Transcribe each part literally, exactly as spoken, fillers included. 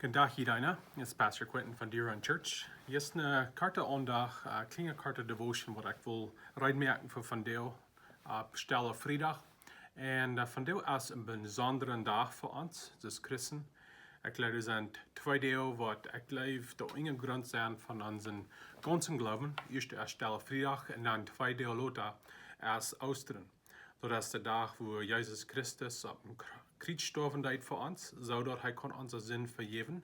Gooden Dach, jieda eena. Dit es Pastor Quentin von Deer Run Church. Hia es eene korte Aundacht, äh, kjliene korte Devotion, waut ekj well reed moaken fa vondoag, äh, Stelle Friedach. Un, äh, vondoag es een besondra Dach fa ons, aus Christen. Ekj jleew, doa sent twee Dinja, waut ekj jleew, de Hinjagrunt sent von onsen gaunzen Gloowen. Ieescht es Stelle Friedach un dan twee Doag lota es Oostren. Daut es de Dach, wua Jesus Christus opp een Kr-, Kjriez stoawen deed fa ons, soo daut hee kunn onse Sind vejäwen.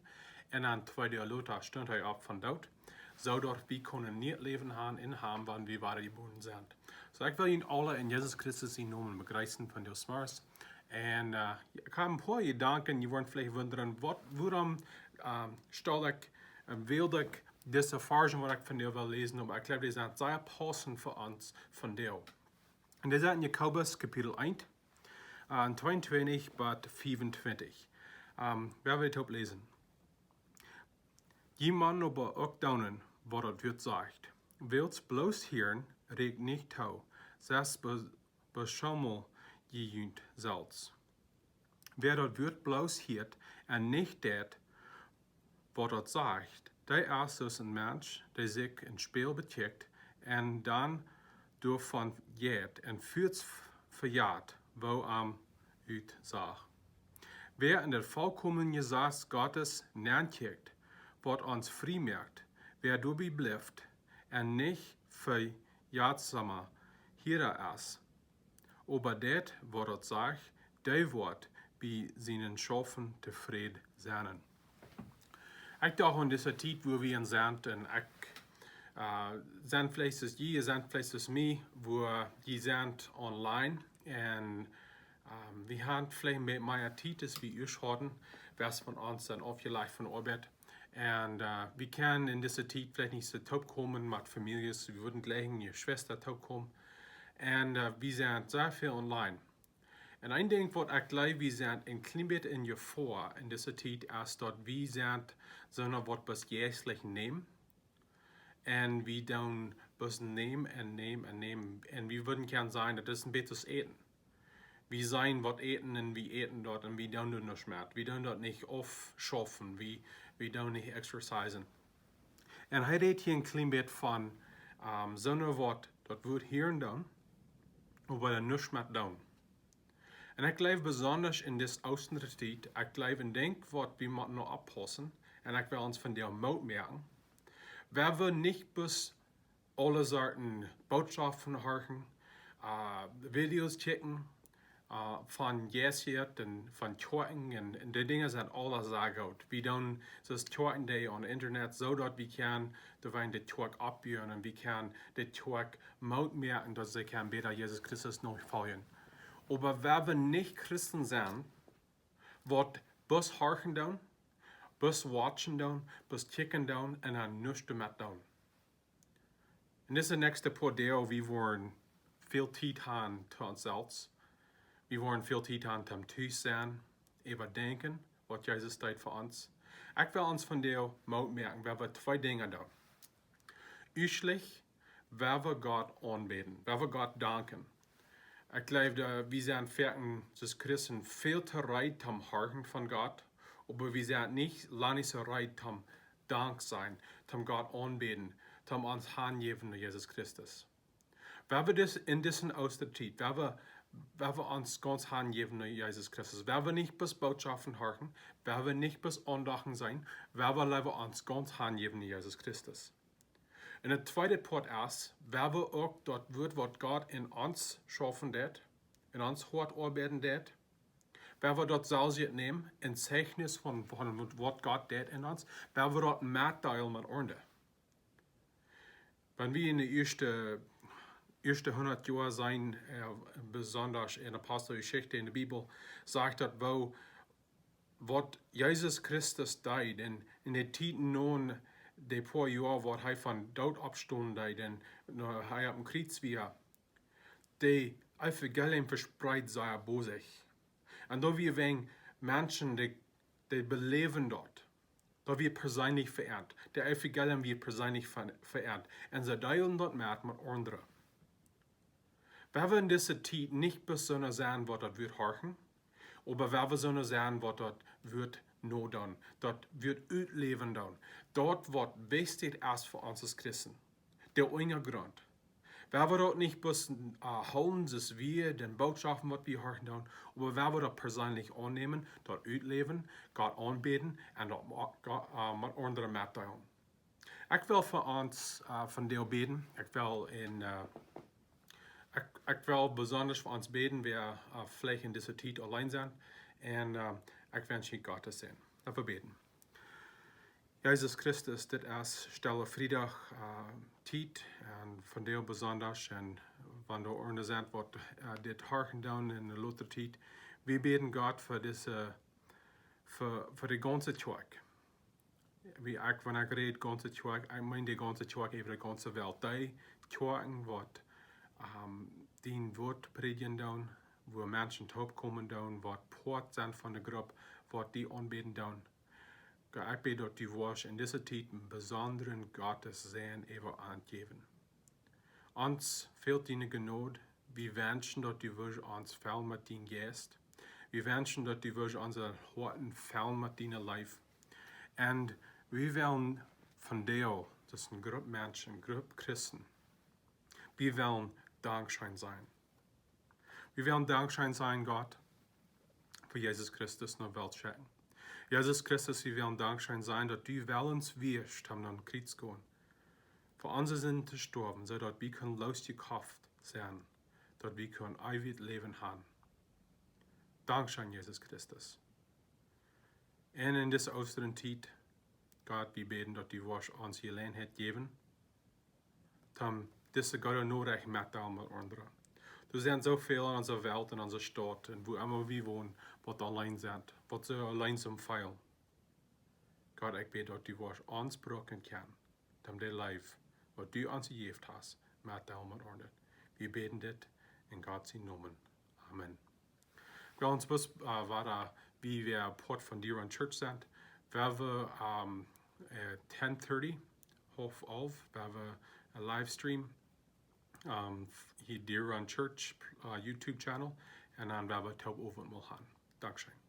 Un dan twee Doag lota stunt hee opp vom Doot, soo daut wie kjennen nieet Läwen haben en am, wan wie wada jebuaren sent. Soo, ekj well junt aule en Jesus Christus sienen Nomen bejreessen vondoag zemorjes. Un, äh, ekj hab een poa Jedanken, jie woaren veleicht wundren, waut, wuarom, ähm, stal ekj, ähm, wälde ekj dise Varschen, waut ekj vondoag well läsen, oba ekj jleew, dee sent sea paussent fa ons vondoag. Un dee sent en Jakobus Kapitel eent, äh, tweeuntwintich bat fiefuntwintich. Ähm, woa wie daut läsen. Jie motten oba uk doonen, waut daut Wuat sajcht. Wiels bloos hieren rieekjt nich too, sest be-, beschaumel jie junt selfst. Wäa daut Wuat bloos hieet un nich deit, waut daut sajcht, dee es soo aus een Mensch, dee sikj em Spieejel bekjikjt un dan doavon jeit un fuaz v-, vejat, woo hee utsach. Wäa en daut volkomne Jesaz Gottes nenkjikjt, waut ons frie moakt, wäa doabie blift un nich vejatsamen Hiera es, oba deit, waut daut sajcht, dee woat bie sien Schaufen tofräd sennen. Ekj docht aun dise Tiet, wua wie en sent, un ekj, äh, sent veleicht aus jie, jie sent veleicht aus mie, wua jie sent online, un, ähm, wie haben veleicht mea, mea Tiet aus wie ieescht hauden, wäa von ons sent aufjelajcht von Oabeit. Un, äh, wie kjennen en dise Tiet veleicht nich soo toopkomen met Famieljes, wie wudden jlikj en Jeschwista toopkomen. Un, äh, wie sent sea väl online. Un een Dinkj, waut ekj jleew, wie sent een kjlien bät en Jefoa en dise Tiet, es daut wie sent soo waut bloos jeistlich nämen. Un wie doonen bloos nämen un nämen un nämen. Un wie wudden kjennen sajen, daut es een bät aus äten. Wie seenen waut äten un wie äten daut un wie doonen doa nuscht met. Wie doonen daut nich aufschaufen, wie, wie doonen nich exercisen. Un hee rät hia een kjlien bät von, ähm, soo waut daut Wuat hieren doonen, oba dan nuscht met doonen. Un ekj jleew besonda en dise Oostren Tiet, ekj jleew een Dinkj, waut wie motten noch oppaussen, un ekj well ons vondoag Moot moaken, woa wie nich bloos aule Sorten Bootschoften horchen, äh, Videos kjikjen, äh, von Jesuiten un von Kjoakjen un, un dee Dinja sent aule sea goot. Wie doonen soo Kjoakjen dee aun Internet, soo daut wie kjennen doawäajen de Kjoakj oppbuen un wie kjennen de Kjoakj Moot moaken, daut see kjennen bäta Jesus Christus nofoljen. Oba woa wie nich Christen sent, waut bloos horchen doonen, bloos watchen doonen, bloos kjikjen doonen un dan nuscht doamet doonen. En dise näakjste poa Doag, wie woaren väl Tiet haben to ons selfst. Wie woaren väl Tiet haben toom tus sennen, äwadenkjen, waut Jesus deed fa ons. Ekj well ons vondoag Moot moaken, woa wie twee Dinja doonen. Ieeschtlich, woa wie Gott aunbäden, woa wie Gott danken. Ekj jleew, daut wie sent foaken aus Christen väl too reed toom horchen von Gott, oba wie sent nich, lang nich soo reed toom dankboa sennen, toom Gott aunbäden, toom ons hanjäwen no Jesus Christus. Woa wie dis, en dise Oostren Tiet, woa wie, woa wie ons gaunz hanjäwen no Jesus Christus. Woa wie nich bloos Bootschoften horchen, woa wie nich bloos Aundachten seenen, woa wie leewa ons gaunz hanjäwen no Jesus Christus. Un daut tweede Poat es, woa wie uk daut Wuat, waut Gott en ons schaufen deit, en ons Hoat oabeiden deit, woa wie daut selfst nämen, een Zeichnis von, von waut Gott deit en ons, woa wie daut metdeelen met aundre. Wan wie en de ieeschte, ieeschte hundat Joa seenen, äh, besonda en Aposteljeschicht en de Bibel, sajcht daut, woo, waut Jesus Christus deed en, en de Tiet no de poa Joa, waut hee vom Doot oppstonen deed en, no, hee oppem Kjriez wia, daut Evangelium vespreed sikj bosich. Un doa wieren Menschen, dee, dee beläwen daut. Daut wia perseenlich veendert. Daut Evangelium wia perseenlich ve-, veendert. Un see deelden daut met, met aundre. Woa wie en dise Tiet nich bloos soone sennen, waut daut Wuat horchen, oba woa wie soone sennen, waut daut Wuat no doonen, daut wie utläwen doonen. Daut waut wichtich es fa ons aus Christen. De Unjagrunt. Wie woaren daut nich bloos, äh, hoolen, soo aus de Bootschoften waut wie hieren doonen, oba wie woaren daut perseenlich aunnämen, daut utläwen, Gott aunbäden un daut mo-, Gott, äh, met aundre metdeelen. Ekj well fa ons, äh, vondoag bäden. Ekj well en, äh, ekj, ekj well besonda fa ons bäden, wäa, äh, veleicht en dise Tiet auleen sent. Un, äh, ekj wensch junt Gott sienen Säajen. Lot ons bäden. Jesus Christus, dit es Stelle Friedach, äh, Tiet. Un vondoag besonda, un wan doa aundre sent waut, äh, dit hieren doonen en de lota Tiet. Wie bäden Gott fa dise, fa, fa de gaunze Kjoakj. Wie ekj, wan ekj räd gaunze Kjoakj, ekj meen de gaunze Kjoakj äwa de gaunze Welt. Dee Kjoakjen waut, ähm, dien Wuat prädjen doonen, wua Menschen toopkomen doonen, waut Poat sent von de Grupp, waut die aunbäden doonen. Gott, ekj bäd daut du woascht en dise Tiet een besondren Gott sienen Säajen äwa an jäwen. Ons fält diene Jnod. Wie wenschen daut du wurscht ons fellen met dienen Jeist. Wie wenschen daut du wurscht onse Hoaten fellen met diene Leew. Un wie wellen vondoag, daut es eene Grupp Menschen, eene Grupp Christen, wie wellen dankscheen sennen. Wie wellen dankscheen sennen, Gott, fa Jesus Christus no de Welt schekjen. Jesus Christus, wie wellen dankscheen sennen, daut du wellens wieescht, om aum Kjriez to gonen, fa onse Sinden to stoawen, soo daut wie kjennen loosjekoft sennen, daut wie kjennen eewjet Läwen haben. Dankscheen, Jesus Christus. Un en dise Oostatiet, Gott, wie bäden daut du woascht ons Jeläajenheit jäwen, om dise goode Norecht mettodeelen met aundre. Doa sent soo väl en onse Welt, en onse Staut, un wua emma wie wonen, waut auleen sent, waut sikj auleen soo feelen. Gott, ekj bäd daut du woascht ons brucken kjennen, om de Leew, waut du ons jejäft hast, mettodeelen met aundre. Wie bäden dit en Gott sienen Nomen. Amen. Well, ons bloos, äh, wada, wie wäa Poat von Deer Run Church sent. Wie haben, ähm, äh, ten thirty, haulf alf, wie haben een Livestream, ähm, hia Deer Run Church, äh, YouTube Channel. Un dan wie haben toop Owentmol han. Dankscheen.